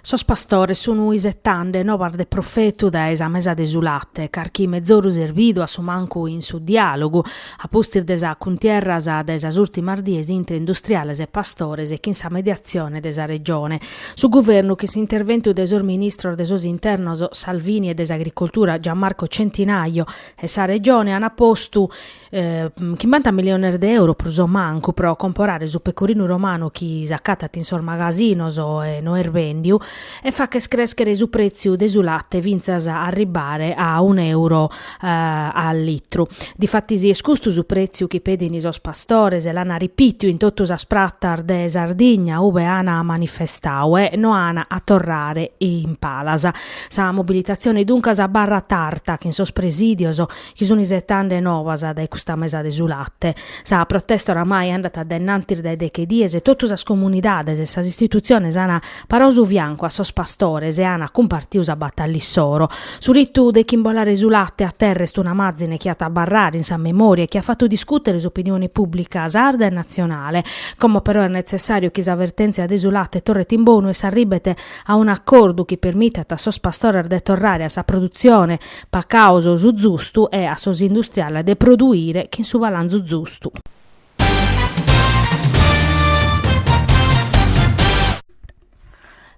Sos pastores sunu isetande novas de profetu dae sa mesa de su late, carchi mezoru servidu a su mancu in su diàlogu, a pustis de sas cuntierras de sas ùrtimas dies intre industriales e pastores chin sa mediatzione de sa Regione. Su Guvernu, chin s'interventu de sos ministros de sos Internos Salvini e de s'Agricoltura Gianmarco Centinaio e sa Regione an postu Chimbanta milliones de euro prus o mancu pro comporare su pecorinu romanu chi s'acatat in sos magasinos e no est bèndiu e fagher crèschere su prètziu de su late fintzas a arribbare a un'euro a litru. Difatis est custu su prètziu chi pedin sos pastores e l'an ripìtiu in totu sas pratas de Sardigna ube an manifestadu e no an a torrare in palas. Sa mobilitatzione duncas abarrat arta chin sos presìdios chi sun isetande novas dae custa mesa de su late. Sa protesta oramai andat a dae innantis dae deche dies e totu sas comunidades e sas istitutziones an paradu su fiancu a sos pastores e an cumpartiu sa batalla issoro. Su ritu de ch'imbolare su late a terra est una màzine chi at a abarrare in sa memòria e chi at fatu discùtere s'opinione pùblica sarda e natzionale. Como però est netzessàriu chi sa vertèntzia de su late torret in bonu e s'arribet a un'acordu chi permitat a sos pastores de torrare a sa produtzione Pacaos su zustu e a sos industriales de produire chin su balanzu zustu.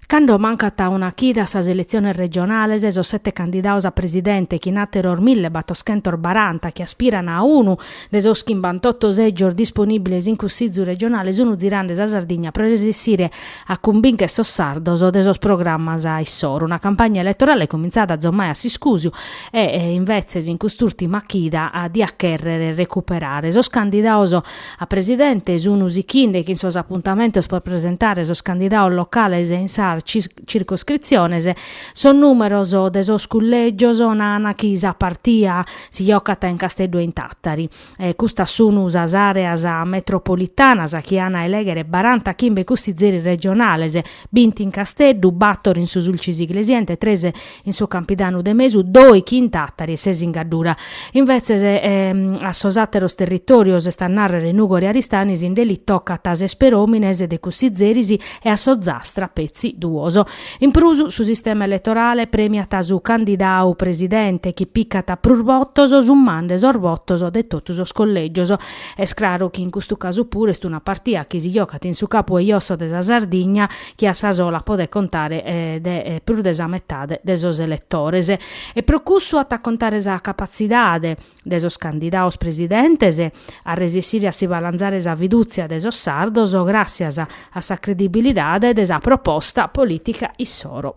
Cando mancat una chida a sas eletziones regionales, sos sete candidados a presidente chin àteros millebattoschentosbaranta chi aspiran a unu de sos chimbantotto sègios disponìbiles in Cussizu regionale sun zirande sa Sardigna pro resessire a cumbincher sos sardos de sos programmas issoro. Una campagna eletorale comintzada azomai a s'iscùsiu e invetzes in cust'ùrtima chida diat chèrrere recuperare. Sos candidados a presidente sun sichinde chin sos apuntamentos pro presentare sos candidados locales in sas circoscritziones. Sos nùmeros de sos cullègios nan chi sa partia si jocat in Casteddu e in Tàtari. Custas sunu sas àreas metropolitanas chi an a elèghere barantachimbe cussizeris regionales, binti in Casteddu, bator in su Sulcis Iglesiente, tres in su Campidanu de Mesu, doichi in Tàtari e ses in Gaddura. Invetzes a sos àteros territòrios, est a nàrrere Nùgoro e Aristanis, nde li tocat ses peròmines de cussizeris e a s'Ozastra petzi duos. In prus, su sistema eletorale prèmiat su candidadu presidente chi picat prus votos summande sos votos de totu sos collègios. Est craru chi in custu casu puru est una partia chi si giocat in su capu 'e josso de sa Sardigna chi a sa sola podet contare de prus de sa metade de sos eletores. E pro cussu at a contare sa capatzidade de sos candidados presidentes a resessire a si balanzare sa fidùtzia de sos sardos gràssias a sa credibilidade de sa proposta polìtica issoro.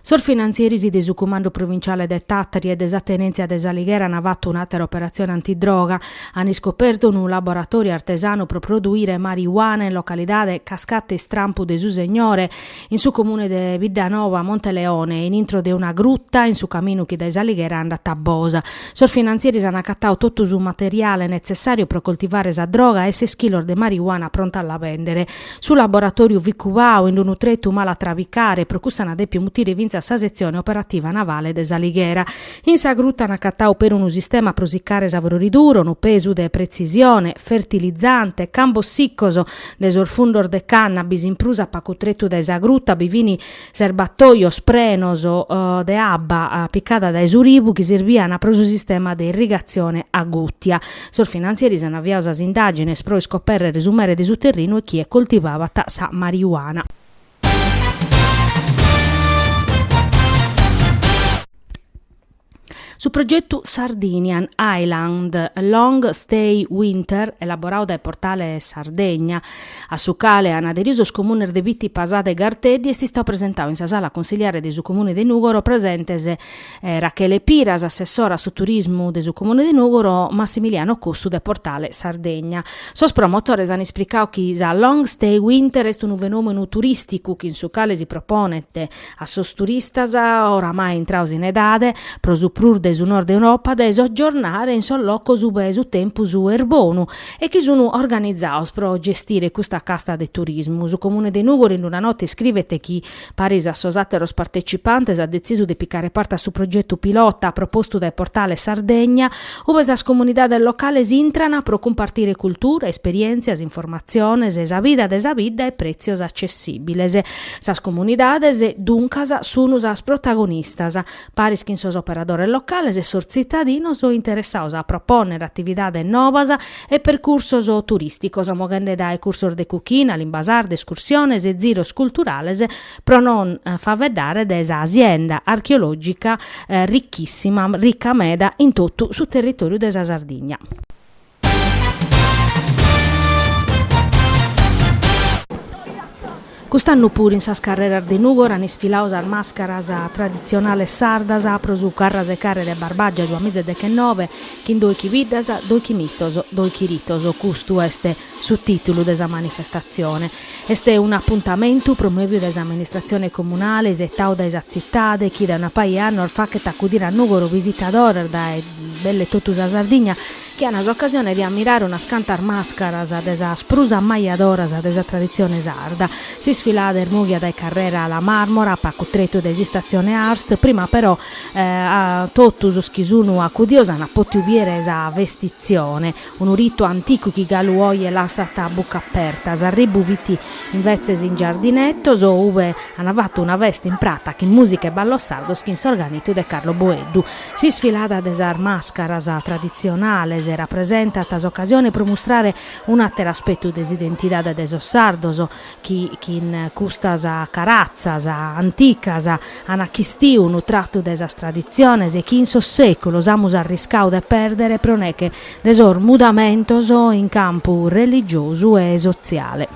Sos finantzieris de su Cumandu Provinciale de Tàtari e de sa Tenèntzia de S'Alighera ant fatu un'àtera operatzione antidroga. An iscopertu unu laboratòriu artesanu pro produire marijuana in localidade Cascate Istrampu de su Segnore, In su comune de Biddanoa Monteleone, in intro de una gruta in su caminu chi dae S'Alighera andat a Bosa, sos finantzieris an acatadu totu su materiale netzessàriu pro coltivare sa droga e ses chilos de marijuana pronta a la bèndere. Su laboratòriu fit cubadu in unu tretu malu a trabicare, pro cussu an dèpiu mutire fintzas sa setzione operativa navale de S'Alighera. In sa gruta an acatadu peri unu sistema pro sicare sa froridura, unu pesu de pretzisione, fertilizante, cambos siccos de sos fundos de cannabis, in prus a pacu tretu dae sa gruta bi fin serbatojos prenos de abba picada dae su ribu chi serbian pro su sistema de irrigatzione a gùtia. Sos finantzieris an aviadu sas indàgines pro iscopèrrere su mere de su terrinu e chie coltivabat sa marijuana. Su progetu Sardinian Island Long Stay Winter, elaboradu dae Portale Sardegna, a su cale an aderidu sos comunes de Bitti, Pasada e Garteddi, est istadu presentadu in sa sala consiliare de su Comune de Nùgoro, presentes Rachele Piras, assessora a su turismu de su Comune de Nùgoro, Massimiliano Cossu de Portale Sardegna. Sos promotores an ispricadu chi sa Long Stay Winter est unu fenòmenu turìsticu chin su cale si proponet a sos turistas oramai intrados in edade, pro su prus de su. nord Europa de soggiornare in sos locos ube su tempus est bonu e chi sun organizados pro gestire custa casta de turismu. Su Comune de Nùgoro in una nota iscrivet chi paris a sos àteros partecipantes at detzisu de picare parte a su progetu pilota propostu dae Portale Sardegna ube sas comunidades locales intran pro cumpartire cultura, esperièntzias, informatziones, sa vida de sa bidda e prètzios accessìbiles. Sas comunidades, duncas, sun sas protagonistas, paris chin sos operadores locales e sos tzitadinos interessados a propònnere atividades novas e percursos turìsticos, moghende dae cursos de cuchina, limba sarda, escursiones e ziros culturales, pro non faeddare de sa sienda archeològica ricchissima, ricca meda in totu su territòriu de sa Sardigna. Cust'annu puru in sas carreras de Nùgoro an isfiladu sas màscaras traditzionales sardas pro su Carrasecare de Barbàgia duamiza e dechenobe, chin doichi biddas, doichi mitos, doichi ritos, custu est su tìtulu de sa manifestatzione. Est un'apuntamentu promòviu dae s'amministratzione comunale, isetadu dae sa tzitade, chi dae una paja 'e annos faghet acudire a Nùgoro visitadores dae belle totu sa Sardigna, chi an s'ocasione de ammirare unas cantas màscaras de sas prus ammajadoras de sa traditzione sarda. S'isfilada est mòghia dae carrera La Marmora, a pagu tretu dae s'istatzione Arst, prima però a totu sos chi sun acudidos an pòtidu bìere sa vestitzione, unu ritu anticu chi galu oje lassat a buca aperta. S'arribu fit invetzes in Giardinetos, ube an fatu una festa in prata chin mùsica e ballos sardos chin s'organitu de Carlo Boeddu. S'isfilada de sas màscaras traditzionales rapresentat s'ocasione pro mustrare un'àteru aspetu de s'identidade de sos sardos chi chin custas caratzas anticas an achistiu unu tratu de sas traditziones chi in sos sèculos amus arriscadu de pèrdere pro neche de sos mudamentos in campu religiosu e sotziale.